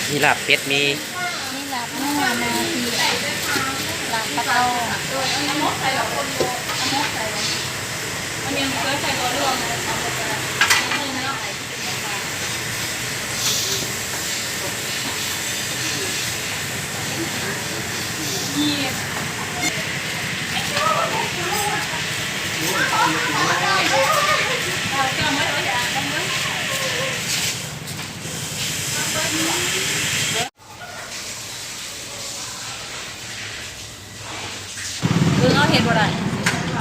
ມີລາບເປັດ ມີ ມີລາບງົວ ມີລາບປາເຕົາ. ຄືເຮົາເຮັດບໍ່ໄດ້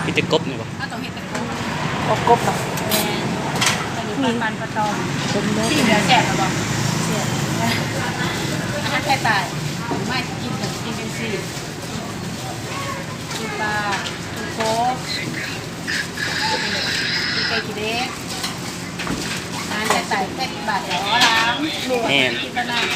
ມີແຕ່ກົບນີ້ບໍ່? ເຮົາຕ້ອງເຮັດແຕ່ກົບ. ເອົາກົບເນາະ. ແມ່ນ. ອັນນີ້ປັນ ປັນປາຕອງ ເປັນເດີ. ຊີ້ນເນື້ອແຊບແລ້ວບໍ່? ແຊບ. ອາຫານໄທໃຕ້ ມາກິນ ກິນຈັ່ງຊີ້ ກິນປາ ກິນກົບ ກິນໄກ່ກິນເດັກ. ອາຫານໄທໃຕ້ ແຕ່ບາດດຽວລາວ ແມ່ນ ກິນປານນັ້ນ.